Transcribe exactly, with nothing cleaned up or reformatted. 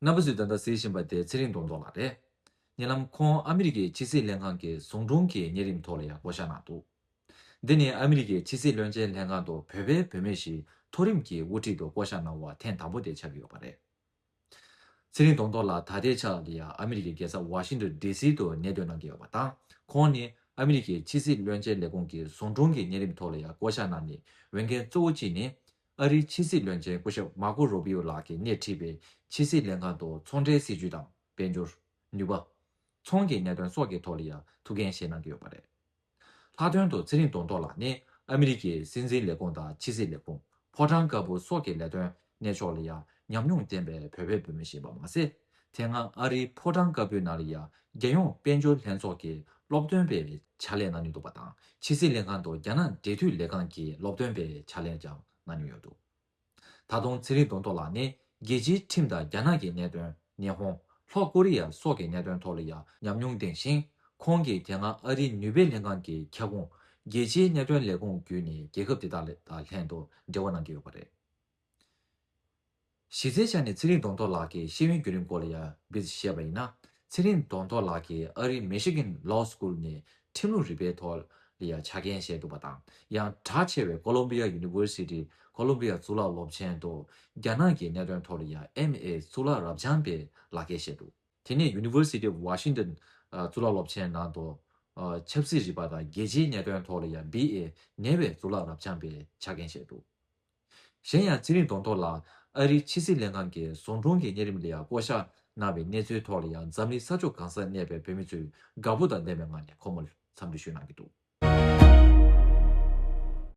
རྣམ་པ་ཚོས་ད་ལྟ་གཟིགས་བཞིན་པ་དེ་ཚེ་རིང་གདོང་ཐོག་ལགས་རེད། ཉེ་ལམ་ཁོང་ཨ་མི་རི་ཀའི་ཕྱི་སྲིད་ལྷན་ཁང་གི་ཟུང་དྲུང་གི་གཉེར་རིམ་ཐོག་ལ་ཡང་བསྐོ་བཞག་གནང་འདུག་འདི་ནི་ཨ་མི་རི་ཀའི་ཕྱི་སྲིད་བློན་ཆེན་ལྷན་ཁང་དུ་བོད་པའི་བུད་མེད་ཞིག་མཐོ་རིམ་གྱི་དབུ་ཁྲིད་དུ་བསྐོ་བཞག་གནང་བ་ཐེངས་དང་པོ་དེ་ཆགས་ཀྱི་ཡོད་པ་རེད། ཚེ་རིང་གདོང་ཐོག་ལགས་ད་ལྟའི་ཆར་ལ་ཡང་ཨ་མི་རི་ཀའི་རྒྱལ་ས་ཝ་ཤིང་ཏོན་ཌི་སི་དུ་གནས་སྡོད་གནང་གི་ཡོད་པ་དང་། ཁོང་ནི་ཨ་མི་རི་ཀའི་ཕྱི་སྲིད་བློན་ཆེན་ལས་ཁུངས་ཀྱི་ཟུང་དྲུང་གི་གཉེར་རིམ་ཐོག་ལ་ཡང་བསྐོ་བཞག་གནང་ནས། འོས་འགན་གཙོ་བོ་གཅིག་ནི་ཨ་རིའི་ཕྱི་སྲིད་བློན་ཆེན་སྐུ་ཞབས་མར་ཀོ་རུ་བི་ཡོ་ལགས་ཀྱིས་སྣེ་ཁྲིད་པའི་ཕྱི་སྲིད་ལྷན་ཁང་དུ་ཚོང་འབྲེལ་སྲིད་ཇུས་དང་དཔལ་འབྱོར། ནུས་པ། ཚོང་གི་གནད་དོན་སོགས་ཀྱི་ཐོག་ལ་ཡང་ཐུགས་འགན་བཞེས་གནང་གི་ཡོད་པ་རེད། ལྷག་དོན་དུ་ཚེ་རིང་གདོང་ཐོག་ལགས་ནི་ཨ་མི་རི་ཀའི་སྲིད་འཛིན་ལས་ཁུངས་དང་ཕྱི་སྲིད་ལས་ཁུངས། ཕོ་བྲང་དཀར་པོ་སོགས་ཀྱི་ལས་དོན་གནས་ཕྱོགས་ལ་ཡང་ཉམས་མྱོང་ལྡན་པའི་བོད་པའི་བུད་མེད་ཞིག་ཡིན་པ་མ་ཟད། དེ་སྔ་ཨ་རིའི་ཕོ་བྲང་དཀར་པོའི་ནང་ལ་ཡང་རྒྱལ་ཡོངས་དཔལ་འབྱོར་ལྷན་ཚོགས་ཀྱི་སློབ་སྟོན་པའི་ཕྱག་ལས་གནང་མྱོང་འདུག་པ་དང་། ཕྱི་སྲིད་ལྷན་ཁང་དུ་རྒྱ་ནག་འབྲེལ་མཐུད་ལས་ཁང་གི་སློབ་སྟོན་པའི་ཕྱག་ལས་ཀྱང་གནང་མྱོང་ཡོད་འདུག་ད་དུང་ཚེ་རིང་གདོང་ཐོག་ལགས་ནི་རྒྱལ་སྤྱིའི་ཁྲིམས་དང་རྒྱ་ནག་གི་གནད་དོན། ཉི་ཧོང་། ལྷོ་ཀོ་རི་ཡ་སོགས་ཀྱི་གནད་དོན་ཐོག་ལ་ཡང་ཉམས་མྱོང་ལྡན་ཞིང་། ཁོང་གིས་དེ་སྔ་ཨ་རིའི་ནུས་པའི་ལྷན་ཁང་གི་ཁྱབ་ཁོངས་རྒྱལ་སྤྱིའི་གནད་དོན་ལས་ཁུངས་བརྒྱུད་ནས་རྒྱལ་ཁབ་དེ་དག་དང་ལྷན་དུ་འབྲེལ་བ་གནང་གི་ཡོད་པ་རེད། གཞི་རྩའི་ཆ་ནས་ཚེ་རིང་གདོང་ཐོག་ལགས་ཀྱི་ཤེས་ཡོན་བརྒྱུད་རིམ་སྐོར་ལ་ཡང་འབུར་བཤད་པ་ཡིན་ན། ཚེ་རིང་གདོང་ཐོག་ལགས་ཀྱིས་ཨ་རིའི་མི་ཤི་གན་ལོ་སི་ཀུལ་ནས་ཁྲིམས་ལུགས་རིག་པའི་ཐོག་ལ་ཡང་ཕྱག་འགན་བཞེས་འདུག་པ་དང་། ཡང་གྲགས་ཆེ་བའི་ཀོ་ལོམ་བི་ཡ་ཡུ་ནི་ཝར་སི་ཊི། ཀོ་ལོམ་བི་ཡ་གཙུག་ལག་སློབ་ཆེན་དུ་རྒྱ་ནག་གི་གནད་དོན་ཐོག་ལ་ཡང་ཨེམ་ཨེ་གཙུག་ལག་རབ་འབྱམས་པའི་ལག་འཁྱེར་བཞེས་འདུག་དེ་ནས་ཡུ་ནི་ཝར་སི་ཊི་ཝ་ཤིང་ཏོན་གཙུག་ལག་སློབ་ཆེན་ནང་དུ་ཆབ་སྲིད་རིག་པ་དང་རྒྱལ་སྤྱིའི་གནད་དོན་ཐོག་ལ་ཡང་བི་ཨེ་ནེ་བའི་གཙུག་ལག་རབ་འབྱམས་པའི་ཕྱག་འགན་བཞེས་འདུག་གཞན་ཡང་ཚེ་རིང་གདོང་ཐོག་ལགས་ཨ་རིའི་ཕྱི་སྲིད་ལྷན་ཁང་གི་ཟུང་དྲུང་གི་གཉེར་རིམ་ལ་ཡང་བསྐོ་བཞག་གནང་བའི་གནས་ཚུལ་ཐོག་ལ་ཡང་འཛམ་གླིང་ས་ཕྱོགས་གང་སར་གནས་པའི་བོད་མི་ཚོས་དགའ་པོ་དང་ལྡན་པའི་ངང་ནས་ཁོང་མོར་འཚམས་འདྲི་ཞུ་གནང་གི་འདུག